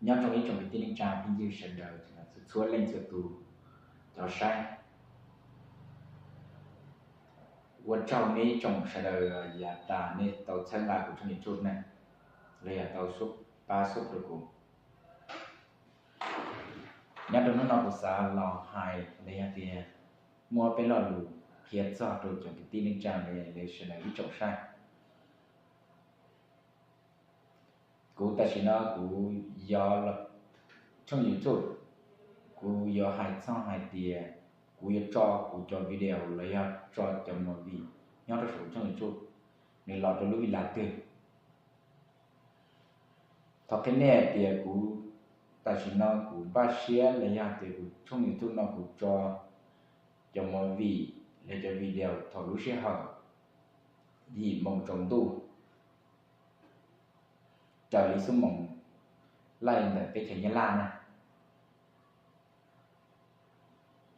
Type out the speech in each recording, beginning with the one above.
Nyob zoo ib tsoom kwv tij neej tsa phooj ywg sawv daws txhua leej txhua tus cov saib. Ua tsaug nej ib tsoom sawv daws yav tas nej tau txhawb nqa kuv tshooj YouTube ne, los yog tau pab sub rau kuv. Nyob rau hnub no kuv xav los hais los yog tias muab peb lo lus qhia txog rau cov kwv tij neej tsa los yog sawv daws ib tsoom saib. Kuv tam sim no kuv yuav tshooj YouTube, kuv yuav hais txog hais tias kuv yuav tso kuv cov video los yog tso cov movie nyob rau saum tshooj YouTube, nws los rau lub vi las twg. Thov qhia nej hais tias kuv tam sim no kuv npaj siab los yog tias kuv tshooj YouTube no kuv tso cov movie los cov video thaum lub sij hawm yim moos tsaus ntuj raws li xub moos laij ntawm teb chaws Nyab Laj na.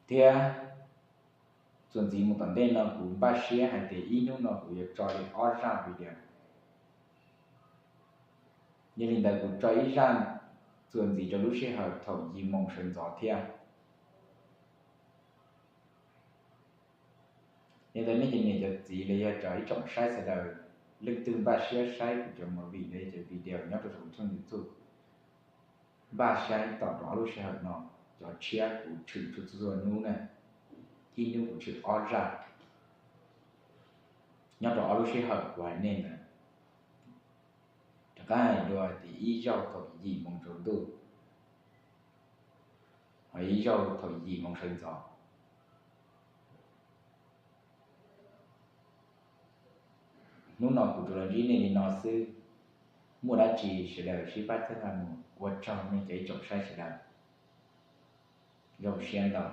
Thiab txuas ntxiv mus tom ntej no kuv npaj siab hais tias ib hnub no kuv yuav tso li ob zaj video. Yog li ntawd kuv tso ib zaj txuas ntxiv rau lub sij hawm thaum yim moos sawv ntxov thiab. Yog li ntawd nej cov niam cov txiv los yog cov ib tsoom saib sawv daws, leej twg npaj siab saib kuv cov movie los yog cov video nyob rau saum tshooj YouTube, npaj saib tom rau ob lub sij hawm no, cov tshiab kuv tshwm txhua txhua hnub na, ib hnub kuv tshwm ob zaj. Nyob rau ob lub sij hawm kuv hais nej ntawd, rov qab hais dua tias ib zaug thaum yim moos tsaus ntuj, ho ib zaug thaum yim moos sawv ntxov. Hnub no kuv tsuas los ntsib nej li no xwb, muaj dab tsi sawv daws sib pab txhawb nqa mus, ua tsaug nej cov ib tsoom saib sawv daws, zoo siab ntau.